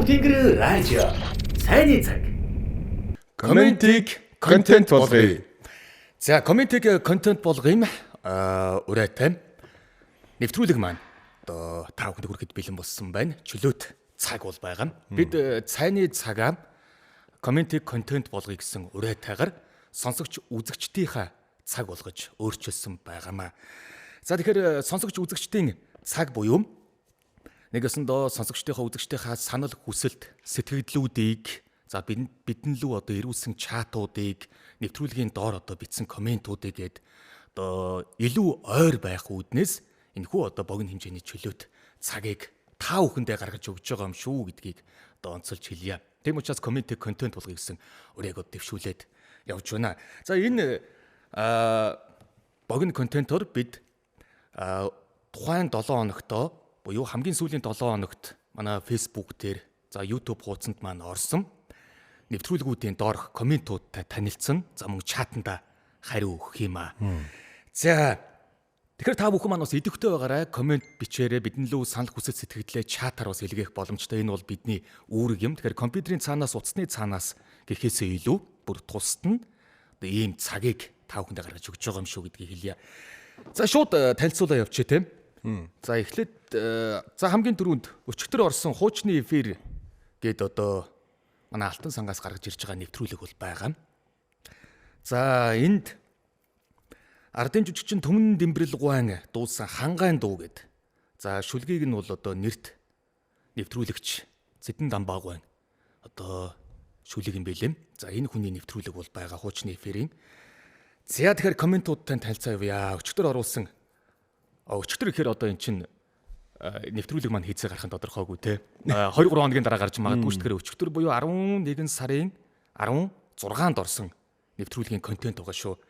Хөх Тэнгэр радио. Цайны цаг. Комментиг контент болгоё. За, комментиг контент болгоё юм урайтай нэвтрүүлэг маань одоо та бүхэнд хүрэхэд бэлэн болсон байна. Чөлөөт цаг бол байгаа. Бид цайны цагаа комментиг контент болгоё гэсэн уриатайгаар сонсогч үзэгчдийнхаа цаг болгож өөрчилсөн байгаамаа. За, тэгэхээр сонсогч үзэгчдийн цаг буюу нэгэсэндөө сонсогчдийнхаа үзэгчдийнхаа санал хүсэлт сэтгэгдлүүдийг, за, бидэн лүү одоо ирүүлсэн чатуудыг, нэвтрүүлгийн доор одоо бичсэн комментуудыг гээд одоо илүү ойр байх үүднээс энэхүү одоо богино хэмжээний чөлөөт цагийг та бүхэндээ гаргаж өгч байгаа юм шүү гэдгийг одоо онцолж хэлье. Тийм учраас комментиг контент болгоё гэсэн урийг одоо дэвшүүлээд явж байна. За, энэ богино контентоор бид тухайн 7 хоногтоо буюу хамгийн сүүлийн 7 хоногт манай Facebook дээр, за, YouTube хуудсанд маань орсон нэвтрүүлгүүдийн доорх комментуудтай танилцсан. За, мөн чатанда хариу өгөх юм аа. За, тэгэхээр та бүхэн маань бас идэвхтэй байгаарай, коммент бичээрэй, бидний лүү санал хүсэл сэтгэгдлээ чатаар бас илгээх боломжтой. Энэ бол бидний үүрэг юм. Тэгэхээр компьютерийн цаанаас, утасны цаанаас гэхээсээ илүү бүр тусад нь одоо ийм цагийг та бүхэндээ гаргаж өгч байгаа юм шүү гэдгийг хэлье. За, шууд танилцуулаа явчих те. За, эхлээд за, хамгийн түрүүнд өчигдөр орсон хуучны эфир гээд одоо манай Алтан сангаас гаргаж ирж байгаа нэвтрүүлэг бол байгаа. За, энд ардын жүжигчин Түмэн Дэмбэрэл гуайн дуулсан хангаан дуу гэд. За, шүлгийг нь бол одоо нэрт нэвтрүүлэгч Зэдэн Дамбаа гуайн одоо шүлэг юм бэлэм. За, энэ хүний нэвтрүүлэг бол байгаа хуучны эфирийн. За, тэгэхээр комментуудтай танилцаа явъя. Өчигдөр оруулсан. Өчигдөр гэхээр одоо эн чинь нэвтрүүлэг маань хийцээ гарах нь тодорхойгүй те. 2 3 хоногийн дараа гарч магадгүй ш. Тэгэхээр өчигдөр буюу 11 сарын 16-нд орсон нэвтрүүлгийн контент байгаа шүү.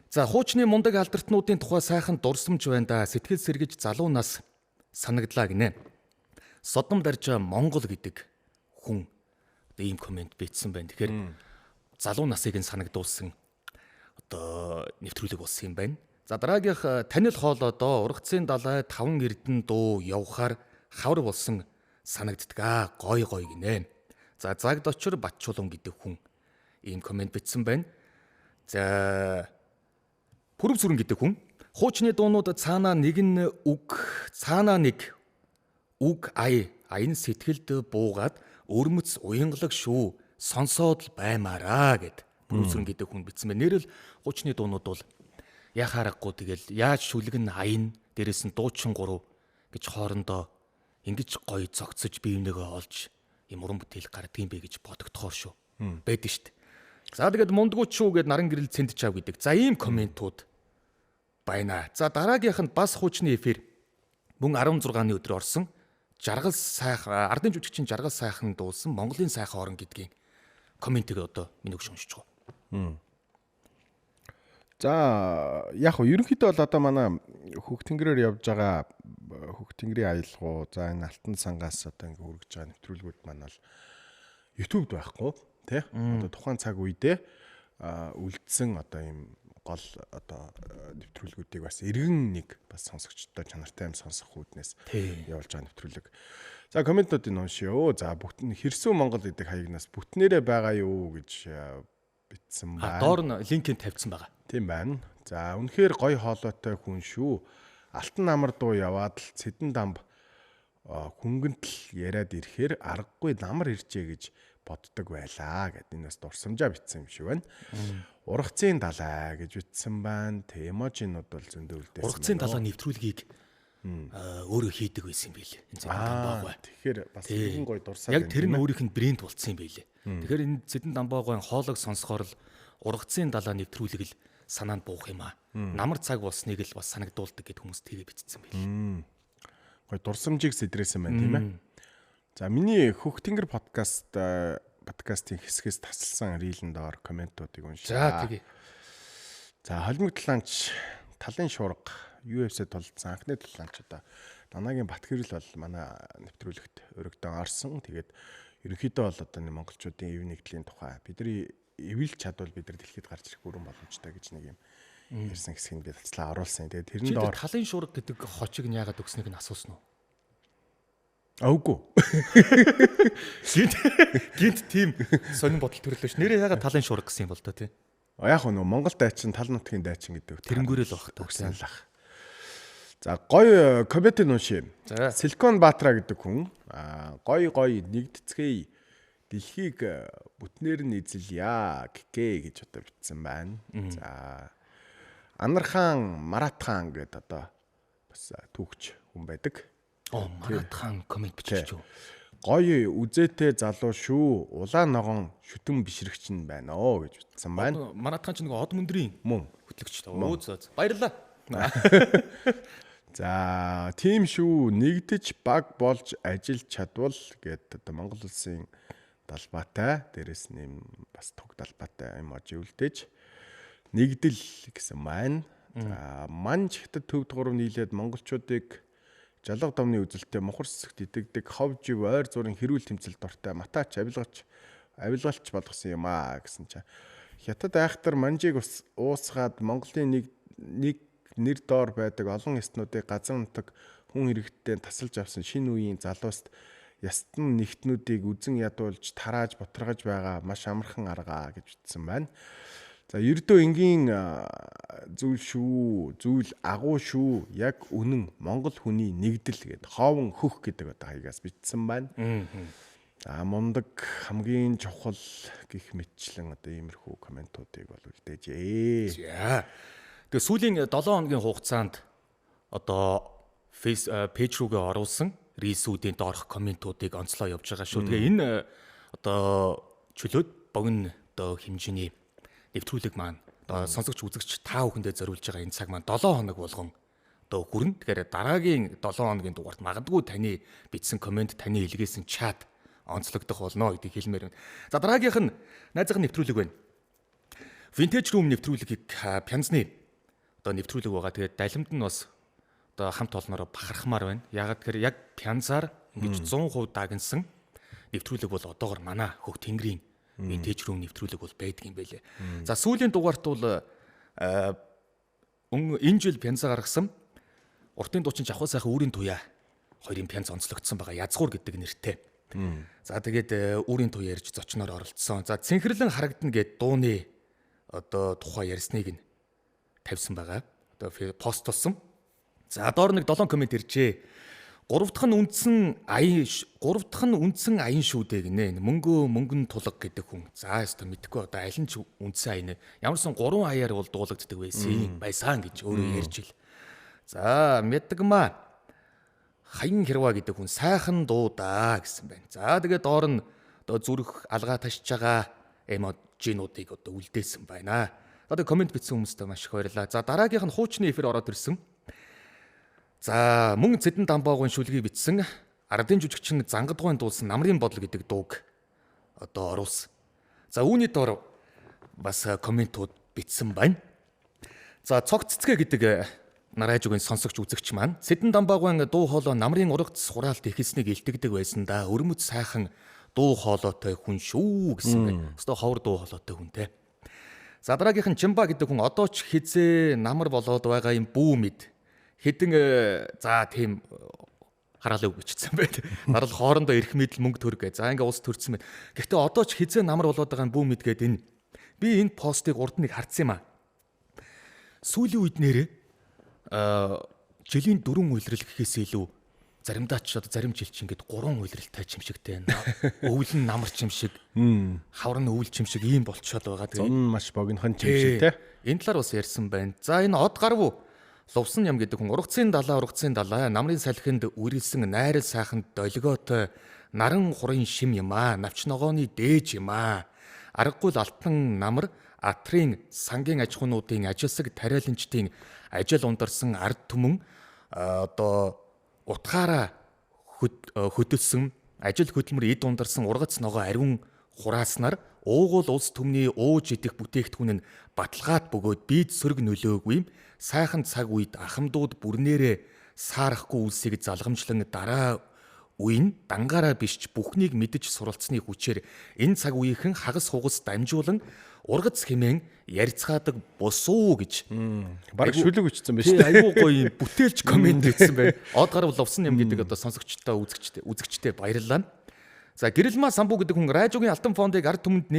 За, хуучны мундаг алдартнуудын тухай сайхан дурсамж байна да. Сэтгэл сэргэж залуу нас санагдлаа гинэ. Содом даржаа Монгол гэдэг хүн одоо ийм коммент бичсэн байна. Тэгэхээр залуу насыг нь санагдуулсан одоо нэвтрүүлэг болсон юм байна. За, дараагийнх танил хоолойдоо ургацын далай таван эрдэн дуу явхаар хавар болсон санагддаг аа, гой гой гинэ. За, загд очир Батчулан гэдэг хүн ийм коммент бичсэн байна. За, Пүрэв сүрэн гэдэг хүн хуучны дуунууд цаанаа нэг нь үг, цаанаа нэг үг ая аян сэтгэлд буугаад өрмөц уянгалаг шүү, сонсоод л баймаараа гэд Пүрэв сүрэн гэдэг хүн бичсэн байна. Нэрэл хуучны дуунууд бол яхаарахгүй тэгэл яаж шүлэг нь аян, дээрэс нь дуучин гурав гэж хоорондоо ингэж гоё зогцож бие бинийгөө олж юм уран бүтээл гардаг юм бэ гэж бодогдохоор шүү. Байдаг шүү дээ. За, тэгээд мундгууч шүү гэд наран гэрэл цэнд чав гэдэг. За, ийм комментууд байна. За, дараагийнх нь бас хуучны эфир мөн 16-ны өдөр орсон жаргал сайхан ардын жүжигчин жаргал сайхан дуулсан Монголын сайхан орон гэдгийн комментиг одоо миний өгш уншиж байгаа. За, яг хөө ерөнхийдөө бол одоо манай Хөх Тэнгэрээр явж байгаа Хөх Тэнгэрийн аялгау, за, энэ Алтан сангаас одоо ингээ хүргэж байгаа нэвтрүүлгүүд маань бол YouTube-д байхгүй тий. Одоо тухайн цаг үедээ үлдсэн одоо ийм гол одоо нэвтрүүлгүүдийг бас эргэн нэг бас сонсогчдод чанартай юм сонсох үүднээс явуулж байгаа нэвтрүүлэг. За, комментуудыг уншъя. За, бүтэн хэрсүү Монгол гэдэг хаягнаас бүтнээрээ байгаа юу гэж бичсэн байна. Доор нь линкийг тавьсан байгаа. Тийм байна. За, үнэхээр гоё хоолойтой хүн шүү. Алтан намар дуу яваад л Цэдэн дамб хөнгөнтл яриад ирэхээр аргагүй намар иржээ гэж боддог байлаа гэд энэ бас дурсамжаа бичсэн юм шиг байна. Ургацын далай гэж бичсэн байна. Тэ эможинууд бол зөндөө үлдээсэн. Ургацын далай нэвтрүүлгийг өөрөө хийдэг байсан юм билээ. Энэ Цэдэн Дамбаагүй. Тэгэхээр бас нэгэн гоё дурсаад. Яг тэр нь өөрийнх нь брэнд болцсон юм билээ. Тэгэхээр энэ Цэдэн Дамбаагүй хоолойг сонсохоор л ургацын далай нэвтрүүлэг л санаанд буух юм аа. Намар цаг болсныг л бас санагдуулдаг гэд хүмүүс тэгээ бичсэн билээ. Гоё дурсамжийг сэдрээсэн байна тийм ээ. За, миний Хөх Тэнгэр подкастын хэсгээс тасалсан рилэн доор комментуудыг уншъя. За, тэгье. За, холимог таланч талын шуурга UFC тулцсан анхны таланч одоо Данагийн Батгэрэл бол манай нэвтрүүлэгт өргөдөн орсон. Тэгээд ерөнхийдөө бол одоо нэг монголчуудын эв нэгдлийн тухай бидний эвэлж чадвал бид нар дэлхийд гарч ирэх бүрэн боломжтой гэж нэг юм ярьсан хэсгийг би тацлаа оруулсан. Тэгээд тэрэн доор талын шуурга гэдэг хочиг нь яагаад өгснгийг нь асуусан уу? Үгүй. Гинт тийм сонин бодол төрлөө ш. Нэрээ ягаад талын шуурга гэсэн юм бол доо тий. Яг нөө Монгол дайчин тал нутгийн дайчин гэдэг тэрнгүүрэл баг та. Өгсөн л ах. За гоё комментиг уншия. Силикон Баатра гэдэг хүн гоё гоё нэгдэцгээе дэлхийг бүтнээр нь эзэлье гэх гэж одоо бичсэн байна. За Анархан Маратхан гэдэг одоо бас түүхч хүн байдаг. Маратхан коммент бичиж юу. Гоё үзээтэй залуу шүү. Улаан ногоон шүтэн бишрэгч нь байна оо гэж бичсэн байна. Маратхан ч нэг од мөндрийн мөн хөтлөгч таа. Өө зөө. Баярлалаа. За тийм шүү. Нэгдэж баг болж ажиллаж чадвал гэд одоо Монгол улсын далбаатай дээрэс нь юм бас туг далбаатай юм ож үлдээж нэгдэл гэсэн маань. За манж хятад төв 3 нийлээд монголчуудыг жалга домны үзэлтэй мухар сэсэгт идэгдэг хов жив ойр зургийн хэрүүл тэмцэл дортой матаач авилгалч болгосон юм аа гэсэн чинь хятад айхтар манжийг уусгаад Монголын нэг нэр доор байдаг олон ястнуудыг газар нутаг хүн хэрэгттэй тасалж авсан шинэ үеийн залууст ястан нэгтнүүдийг үзен ядуулж тарааж бутаргаж байгаа маш амархан арга гэж бичсэн байна. За ердөө энгийн зүйл шүү, зүйл агуу шүү, яг үнэн Монгол хүний нэгдэл гэд хоовн хөх гэдэг одоо хаягаас бичсэн байна. За мундаг хамгийн чухал гих мэтчлэн одоо иймэрхүү комментуудыг бол үлдээжээ. За. Тэгээ сүүлийн 7 хоногийн хугацаанд одоо фейс пэйж рүүгээ оруулсан рилсүүдийн доорх комментуудыг онцлоо явж байгаа шүү. Тэгээ энэ одоо чөлөөт богино одоо хэмжээний нэвтрүүлэг маань одоо сонсогч үзэгч та бүхэндээ зориулж байгаа энэ цаг маань 7 хоног болгон одоо хүрнэ. Тэгэхээр дараагийн 7 хоногийн дугаарт магадгүй таны бичсэн коммент, таны илгээсэн чат онцлогдох болно гэдгийг хэлмээр байна. За дараагийнх нь найзынх нь нэвтрүүлэг байна. Vintage Room нэвтрүүлгийг Пянзны одоо нэвтрүүлэг байгаа. Тэгээд далимд нь бас одоо хамт олноороо бахархмаар байна. Яагаад тэгэхээр яг Пянзаар ингэж 100% дагнсан нэвтрүүлэг бол одоогор манай хөх тэнгэрийн Vintage Room нэвтрүүлэг бол байдаг юм байлээ. За сүүлийн дугаарт бол энэ жил Пянзаа гаргасан уртын дуучин Жавхаа сайхан үүрийн туяа хоёрын Пянз онцлогдсон байгаа. Язгуур гэдэг нэртэй. За тэгээд үүрийн туяа ярьж зочноор оролцсон. За цэнхэрлэн харагдана гэд дууны одоо тухай ярьсныг нь тавьсан байгаа. Одоо постлсон. За доор нэг 7 коммент иржээ. Гурав дахь нь үндсэн аян шүү дээ гинэ. Мөнгөө мөнгөн тулга гэдэг хүн. За ёстой мэдхгүй одоо аль нь ч үндсэн аян. Ямарсан 3 аяар бол дуулагддаг байсан. Байсан гэж өөрөө ярьж ил. За мэдгмаа хаян хэрва гэдэг хүн сайхан дуу даа гэсэн байна. За тэгээд доор нь одоо зүрх алгаа ташж байгаа эможинуудыг одоо үлдээсэн байна. Одоо коммент бичсэн хүмүүстээ маш их баярлалаа. За дараагийнх нь хуучны эфир ороод ирсэн. За мөн Цэдэн Дамбаагийн шүлгийг бичсэн ардын жүжигчин Зангадгуйн дуулсан Намрын бодол гэдэг дууг одоо оруулсан. За үүний доор бас комментууд бичсэн байна. За цог цэцгээ гэдэг нараажугийн сонсогч үзэгч маань Цэдэн Дамбаагийн дуу хоолой намрын ургац сураалт эхэлснийг илтгэдэг байсан да. Өрмөц сайхан дуу хоолойтой хүн шүү гэсэн байна. Өстө ховор дуу хоолойтой хүн те. За дараагийнх нь Чимба гэдэг хүн одоо ч хизээ намар болоод байгаа юм бүү мэд. Хэдэн за тийм хараалаа үг бичсэн байт. Нарал хоорондоо эрх мэдэл мөнгө төр гэ. За ингээ улс төрсэн байт. Гэхдээ одоо ч хизээ намар болоод байгаа юм бүү мэд гээд энэ би энэ постыг урд нэг харцсан юм аа. Сүүлийн үед нэрээ жилийн 4 улирал гэхээс илүү заримдаа ч одоо зарим жил чинь ингээд 3 улиралтай ч юм шигтэй байна. Өвөл нь намар ч юм шиг, хавар нь өвөл ч юм шиг ийм болцоод байгаа. Тэгээ зун маш богинохон ч юм шиг те. Энэ талаар бас ярьсан байна. За энэ од гарав Лувсан ям гэдэг хүн ургацын далаа намрын салхинд үрэлсэн найрал сайханд долгиотой наран хурын шим юм аа. Навч ногооны дээж юм аа. Аргагүй л алтан намар атрын сангийн аж ахуйнуудын ажилсаг тариаланчдын ажил ундарсан ард түмэн одоо утгаараа хөдөлсөн ажил хөдөлмөр эд ундарсан ургац ногоо ариун хурааснаар уугуул улс түмний ууж идэх бүтээгдэхүүн нь баталгаат бөгөөд бид сөрөг нөлөөгүй сайхан цаг үед ахмадууд бүрнээрээ саарахгүй үлсийг залгамжлан дараа үе нь дангаараа биш ч бүхнийг мэдэж суралцсны хүчээр энэ цаг үеийнхэн хагас хугас дамжуулан ургац хэмээн ярьцгаадаг босуу гэж. Бараг шүлэг өчсөн байна шүү дээ. Айгуу гоё юм бүтээлч комент хийсэн байна. Од гарвал лувсан юм гэдэг одоо сонсогчтой үзэгчтэй баярлалаа. За Гэрэлмаа самбуу гэдэг хүн радиогийн алтан фондыг ард түмэнд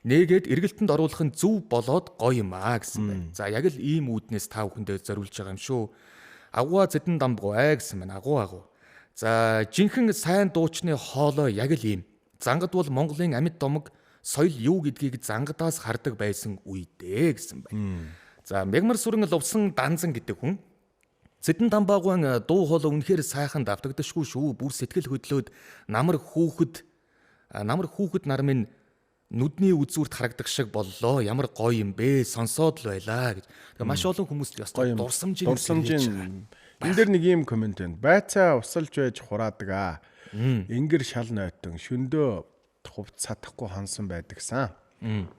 нээгээд эргэлтэнд оруулах нь зөв болоод гоё юм аа гэсэн байна. За яг л ийм үүднээс та бүхэндээ зориулж байгаа юм шүү. Агуа зэдэн дамбгүй аа гэсэн байна. Агуу. За жинхэнэ сайн дуучны хоолой яг л ийм. Зангад бол Монголын амьд домог соёл юу гэдгийг зангадаас хардаг байсан үедээ гэсэн байна. За мягмар сүрэн лувсан данзан гэдэг хүн Зэдэн дамбаагүйн дуу хоолой үнэхээр сайхан давтагдашгүй шүү. Бүр сэтгэл хөдлөөд намар хүүхэд нар минь нүдний үзүүрт харагдах шиг боллоо. Ямар гоё юм бэ? Сонсоод л байлаа гэж. Тэгээ маш олон хүмүүс ёстой дурсамжийн энэ дээр нэг ийм комент байна. Байцаа усалж байж хураадаг аа. Ингэр шал нойтон шөндөө хувц сатахгүй хонсон байдагсан.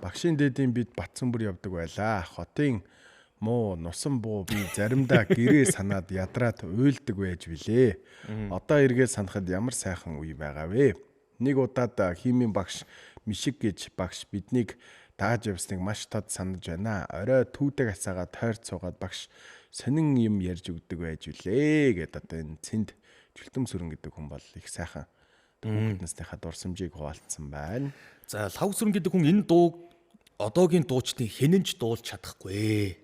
Багшийн дээдийн бид батсан бүр явдаг байлаа. Хотын муу нусан буу би заримдаа гэрээ санаад ядраад уйлдаг байж билээ. Одоо эргээд санахад ямар сайхан үе байгаа вэ? Нэг удаад химийн багш Мишиг гэж багш биднийг дааж явсныг маш тод санаж байна. Орой түүдэг асаагаа тойрч суугаад багш сонин юм ярьж өгдөг байж билээ гэд одоо энэ цэнд чүлтэм сүрэн гэдэг хүн бол их сайхан хүүхэд насныхаа дурсамжийг хуваалцсан байна. За лав сүрэн гэдэг хүн энэ дууг одоогийн дуучдын хинэн ч дуулж чадахгүй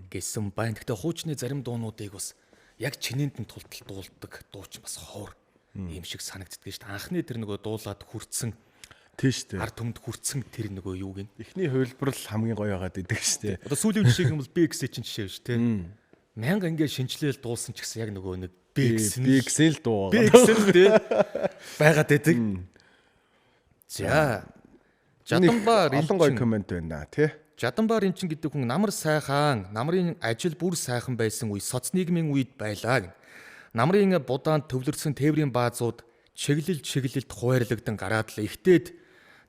гэсэн байна. Гэхдээ хуучны зарим дуунуудыг бас яг чинээнд нь тултал дуулдаг дуучин бас ховор юм шиг санагддаг шүү дээ. Анхны тэр нөгөө дуулаад хүртсэн тийм шүү дээ. Ард түмэнд хүртсэн тэр нөгөө юуг нь. Эхний хувилбар л хамгийн гоё байгаад идэг шүү дээ. Одоо сүүлийн жишээ юм бол BX чинь жишээ биш тий. Мянга ингээ шинжилээл дуулсан ч гэсэн яг нөгөө нэг BX л дуу байгаа. BX л тий байгаад идэг. За Жадамбар олон гоё комент байна тий. Жадамбар Эмчин гэдэг хүн намар сайхан, намрын ажил бүр сайхан байсан үе соц нийгмийн үед байлаа гэнэ. Намрын будаанд төвлөрсөн тээврийн баазууд чиглэл чиглэлд хуваарлагдан гараад л ихтээд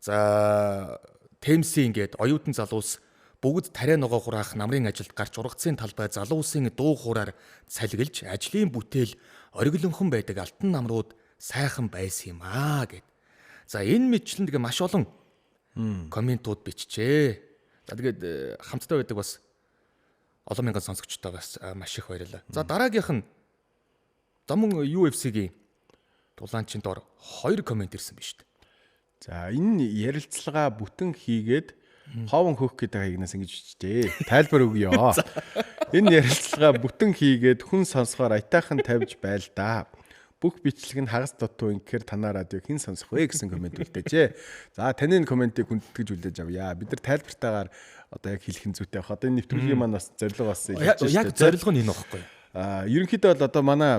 за Темсийн ингээд оюутан залуус бүгд тариа ногоо хураах намрын ажилд гарч ургацын талбай залуусын дуу хуураар цалгилж ажлын бүтээл ориглонхон байдаг алтан намрууд сайхан байсан юм аа гэд. За энэ мэтчлэн тэгээ маш олон комментууд бичжээ. За тэгээд хамтдаа байдаг бас олон мянган сонсогчтой бас маш их баярлалаа. За дараагийнх нь Домон UFC-гийн тулаанчин дор 2 коммент ирсэн биз дээ. За энэ ярилцлага бүтэн хийгээд ховон хөх гэдэг хаягнаас ингэж бичжээ. Тайлбар өгье. Энэ ярилцлага бүтэн хийгээд хүн сонсохоор аятайхан тавьж байл да. Бүх бичлэг нь хагас дутуу ингэхээр танаа радио хэн сонсох вэ гэсэн коммент үлдээжээ. За таны комментийг хүндэтгэж үлдээж авъя. Бид нар тайлбартаагаар одоо яг хэлэх нь зүйтэй байх. Одоо энэ нэвтрүүлгийн маань бас зорилго бас илэрч шүү дээ. Яг зорилго нь энэ багхгүй. Ерөнхийдөө бол одоо манай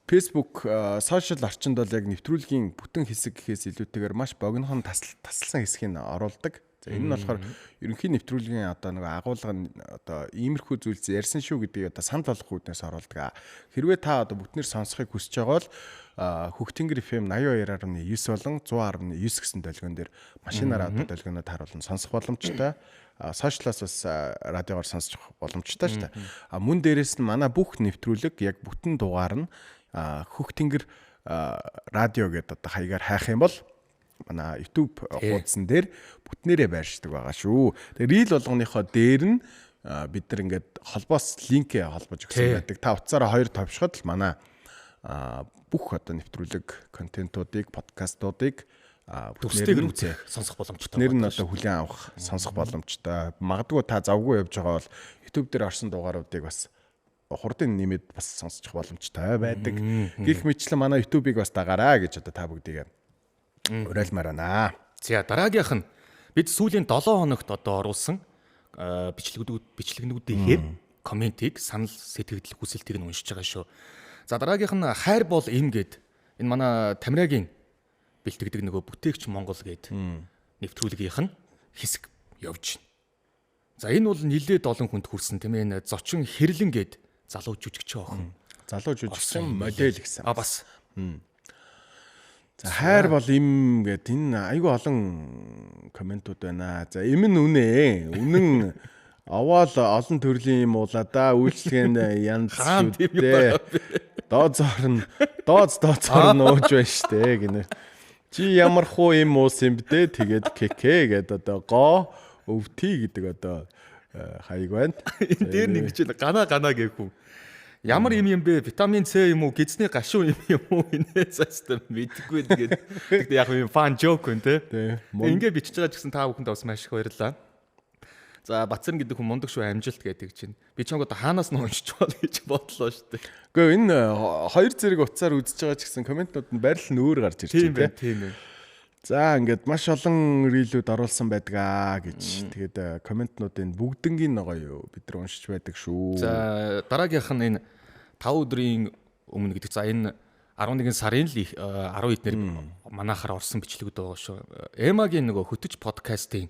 Facebook сошиал орчинд бол яг нэвтрүүлгийн бүтэн хэсэг гэхээс илүүтэйгээр маш богинохон тасалсан хэсгийг оруулдаг. За энэ нь болохоор ерөнхий нэвтрүүлгийн одоо нэг агуулга нь одоо иймэрхүү зүйлс ярьсан шүү гэдгийг одоо санал болгох үүднээс оруулдаг. Хэрвээ та одоо бүтнээр сонсохыг хүсэж байгаа бол Хөх Тэнгэр FM 82.9 болон 100.9 гэсэн долгион дээр машинаараа одоо долгионод харуулна сонсох боломжтой. Сошиалаас бас радиогоор сонсох боломжтой шүү дээ. А мөн дээрээс нь манай бүх нэвтрүүлэг яг бүтэн дугаар нь Хөх Тэнгэр радио гэдэг одоо хаягаар хайх юм бол манай YouTube хуудсан дээр бүтнээрээ байршдаг байгаа шүү. Тэгээ рил болгоныхоо дээр нь бид нар ингээд холбоос линкээ холбож өгсөн байдаг. Та утсаараа хоёр товшоход л манай бүх одоо нэвтрүүлэг контентуудыг, подкастуудыг төстэйг нь үзэх, сонсох боломжтой. Нэр нь одоо хүлээн авах, сонсох боломжтой. Магадгүй та завгүй явж байгаа бол YouTube дээр орсон дугааруудыг бас хурдан нэмээд бас сонсчих боломжтой байдаг. Гэх мэтлэн манай YouTube-ыг бас дагаарай гэж одоо та бүгдийг уриалмаар байна. За дараагийнх нь бид сүүлийн 7 хоногт одоо оруулсан бичлэгнүүдийнхээ комментиг, санал сэтгэгдэл хүсэлтийг нь уншиж байгаа шүү. За дараагийнх нь хайр бол им гэд энэ манай Тамирагийн бэлтгэдэг нөгөө бүтээгч Монгол гэд нэвтрүүлгийнх нь хэсэг явж байна. За энэ бол нилээд олон хүнд хүрсэн тийм ээ. Энэ зочин хэрлэн гэд залуу жүжигчин охин. Залуу жүжигчин модель гэсэн. А бас. За хайр бол им гэд энэ айгүй олон комментууд байна. За им нь үнэ. Үнэн овоол олон төрлийн юм уулаа да. Үйлчлэгээнд янз шүү дээ. Доод зоор нь Дооц дооцоор нууж байна штэ гинэ. Чи ямар хуу юм уус юм бэ? Тэгээд кк гээд одоо го өвти гэдэг одоо хаяг байна. Энэ дээр нэг хичээл гана гана гэх хүн. Ямар юм юм бэ? Витамин С юм уу? Гидсний гашуу юм юм уу? Инээ цааштай мэдгүй тэгээд тэгтээ яг юм fun joke хүн те. Ингээ бичиж байгаа ч гэсэн та бүхэнд бас маш их баярлалаа. За Бацэрэн гэдэг хүн мундаг шүү амжилт гэдэг чинь. Би ч одоо хаанаас нь уншиж бол гэж бодлоо шүү дээ. Үгүй энэ хоёр зэрэг утсаар үзэж байгаа ч гэсэн комментнууд нь байрлал нь өөр гарч ирж байна тийм ээ. За ингээд маш олон reel үүд оруулсан байдгаа гэж. Тэгээд комментнуудын бүгднгийн гоё бид нар уншиж байдаг шүү. За дараагийнх нь энэ 5 өдрийн өмнө гэдэг. За энэ 11 сарын л 10 эднэр манайхаар орсон бичлэгүүд байгаа шүү. Эмагийн нөгөө хөтөч подкастын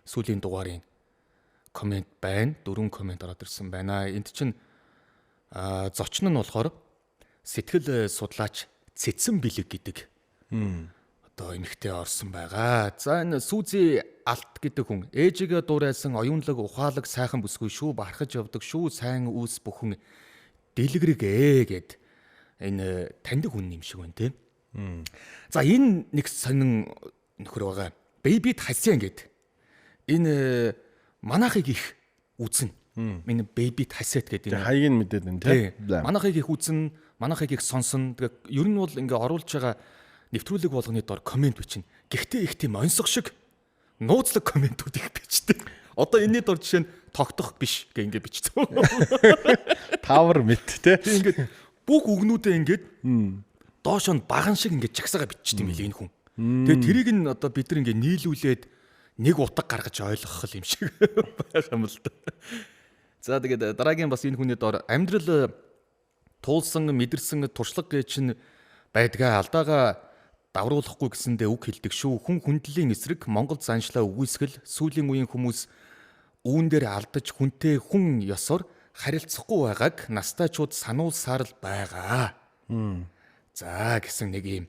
сүүлийн дугаарын коммент байна. 4 коммент ороод ирсэн байна. Энд чинь зочин нь болохоор сэтгэл судлаач Цэцэн Бэлэг гэдэг одоо эмэгтэй орсон байгаа. За энэ Сүзи Алт гэдэг хүн ээжигээ дуурайсан оюунлаг ухаалаг сайхан бүсгүй шүү бархаж явдаг шүү сайн үүс бүхэн дэлгэрэг ээ гэд энэ таньдаг хүн юм шиг байна те. За энэ нэг сонин нөхөр байгаа. Baby Тасян гэд. Энэ манайхыг их үзнэ. Энэ Baby Тасет гэдэг энэ хаяг нь мэдээд байна те. Манайхыг их үзнэ, манайхыг их сонсон. Тэгээ ер нь бол ингээ оруулж байгаа нэвтрүүлэг болгоны дор коммент бичнэ. Гэхдээ их тийм онцгой шиг нууцлаг комментүүд их бичдэг. Одоо энэний дор жишээ нь тогтох биш гэх ингээ бичсэн. Тавар мэт те. Ингээд бүх үгнүүдээ ингээд доош нь баган шиг ингээд чагсаага бичдэг юм билээ энэ хүн. Тэгээ тэрийг нь одоо бид нар ингээ нийлүүлээд нэг утга гаргаж ойлгох юм шиг байх юм л да. За тэгээд дараагийн бас энэ хүний дор амьдрал туулсан мэдэрсэн туршлага гэж чинь байдгаа алдаагаа давруулахгүй гэсэндээ үг хэлдэг шүү. Хүн хүндлийн эсрэг Монгол заншлаа үгүйсгэл сүүлийн үеийн хүмүүс үүн дээр алдаж хүнтэй хүн ёсоор харилцахгүй байгааг настайчууд сануулсаар л байгаа. За гэсэн нэг юм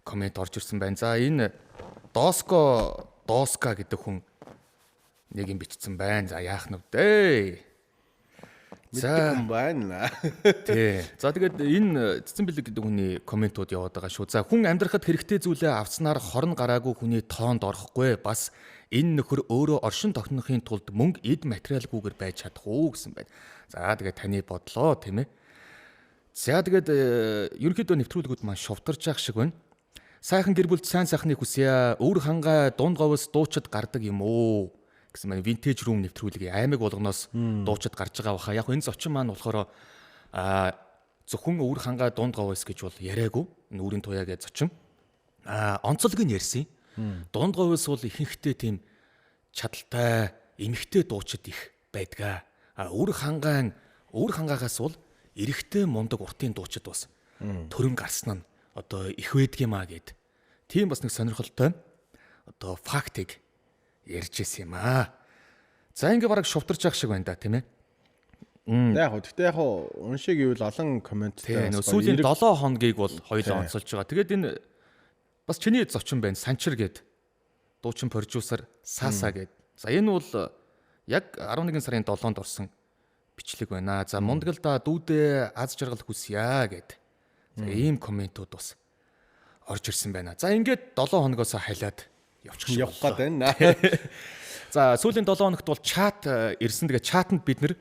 коммент орж ирсэн байна. За энэ Доско Доска гэдэг хүн нэг юм бичсэн байна. За яах нь вэ? За хүн байна. Тий. За тэгээд энэ Цэцэн Бэлэг гэдэг хүний комментууд яваад байгаа шүү. За хүн амьдрахад хэрэгтэй зүйлээ авснаар хорн гараагүй хүний тоонд орохгүй. Бас энэ нөхөр өөрөө оршин тогтнохын тулд мөнгө эд материалгүйгээр байж чадах уу гэсэн байна. За тэгээд таны бодлоо тийм ээ. За тэгээд ерөнхийдөө нэвтрүүлгүүд маань шувтарч явах шиг байна. Сайхан гэр бүлд сайн сайхныг хүсье. Өвөр хангаа дунд говьос дуучид гардаг юм уу гэсэн маань vintage room нэвтрүүлгийг аймаг болгоноос дуучид гарч байгаа баха. Яг энэ зочин маань болохоор зөвхөн өвөр хангаа дунд говьос гэж бол яриаггүй. Энэ үрийн туяа гэж зочин. Онцлог нь ярьсан. Дунд говьос бол ихэнхдээ тийм чадaltaй эмэгтэй дуучид их байдгаа. Өвөр хангаагаас бол эрэгтэй мундаг уртын дуучид бас төрөн гарсан нь одоо их байдгиймаа гэд. Тийм бас нэг сонирхолтой одоо фактыг ярьж ирсэн юм аа. За ингээ бараг шувтарч явах шиг байна да тийм ээ. Яг хөө гэхдээ яг хөө уншиг гэвэл олон комменттэй. Сүүлийн 7 хоногийг бол хоёулаа онцолж байгаа. Тэгээд энэ бас чиний зочин байна. Санчир гэд. Дуучин продюсер Саса гэд. За энэ бол яг 11 сарын 7-нд орсон бичлэг байна. За мундагалда дүүдээ аз жаргал хүсье гэд. За ийм комментууд бас орж ирсэн байна. За ингээд 7 хоногоос халиад явчих явах гээд байна. За сүүлийн 7 хоногт бол чат ирсэн. Тэгээ чатанд бид нэр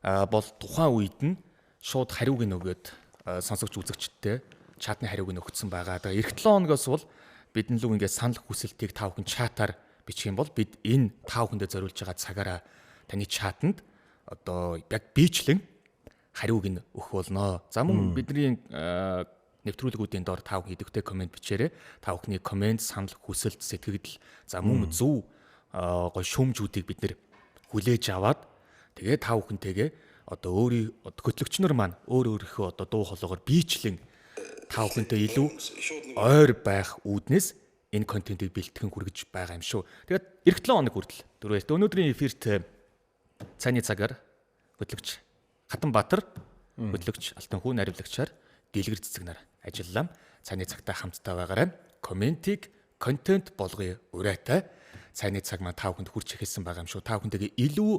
бол тухайн үед нь шууд хариуг нь өгөөд сонсогч үзэгчдтэй чатны хариуг нь өгсөн байгаа. Тэгээ эх 7 хоногоос бол бидэн лүү ингээд санал хүсэлтийг та бүхэн чатаар бичих юм бол бид энэ та бүхэндээ зориулж байгаа цагаараа таны чатанд одоо яг бичлэн хариуг нь өгөх болно. За мөн бидний нэвтрүүлгүүдийн дор та бүхэн идэвхтэй коммент бичээрэй. Та бүхний коммент, санал, хүсэлт, сэтгэгдэл за мөн зөв гой шүүмжүүдийг бид нэр хүлээж аваад тэгээ та бүхэнтэйгээ одоо өөрийн хөтлөгч нар маань өөр өөрийнхөө одоо дуу хоолойгоор бичлэн та бүхэнтэй илүү ойр байх үүднээс энэ контентыг бэлтгэн хүргэж байгаа юм шүү. Тэгээд эх 7 хоног хүртэл дөрөвт өнөөдрийн эфирт цайны цагаар хөтлөгч Хатанбаатар, хөтлөгч Алтан хүү наривлагчаар Дэлгэр цэцэгнэр ажиллалаа. Цайны цагтаа хамтдаа байгаарай. Комментиг контент болгоё урайтай. Цайны цаг маань та бүхэнд хүрч эхэлсэн байгаа юм шүү. Та бүхэнтэйгээ илүү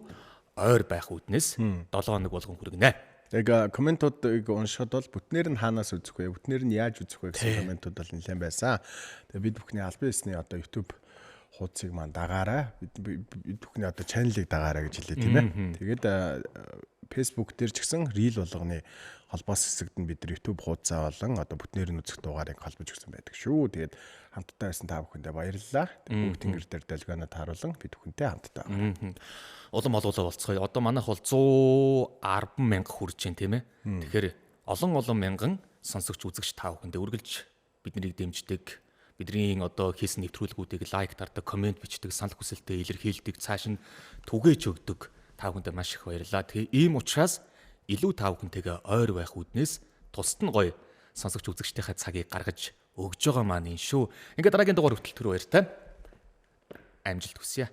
ойр байх үүднээс 7 хоног болгон хүргэнэ. Яг комментуудыг уншихад бол бүтнээр нь хаанаас үзэх вэ? Бүтнээр нь яаж үзэх вэ гэсэн комментууд бол нэлээд байсан. Тэгээ бид бүхний албан ёсны одоо YouTube хуудсыг маань дагаарай. Бид бүхний одоо channel-ыг дагаарай гэж хэлээ тийм ээ. Тэгээд Facebook дээр ч гэсэн reel болгоны холбоос хэсэгт нь бид нар YouTube хуудасаа болон одоо бүтнээр нь үзэх дугаарыг холбож өгсөн байдаг шүү. Тэгээд хамтдаа байсан та бүхэндээ баярлалаа. Бүгд тэнгэр дээр долгионоо тааруулан бид бүхэнтэй хамтдаа. Улам олуулаа болцгоё. Одоо манайх бол 110 мянга хүрж байна тийм ээ. Тэгэхээр олон олон мянган сонсогч үзэгч та бүхэндээ үргэлж биднийг дэмждэг, бидний одоо хийсэн нэвтрүүлгүүдийг лайк дардаг, комент бичдэг, санал хүсэлтээ илэрхийлдэг, цааш нь түгээж өгдөг та бүхэндээ маш их баярлалаа. Тэгээ ийм учраас илүү та бүхэнтэйгээ ойр байх үүднээс тусад нь гоё сонсогч үзэгчдийнхээ цагийг гаргаж өгж байгаа маань энэ шүү. Ингээд дараагийн дугаар хүртэл түр баяртай. Амжилт хүсье.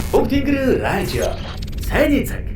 Хөх тэнгэр радио. Сайны цаг.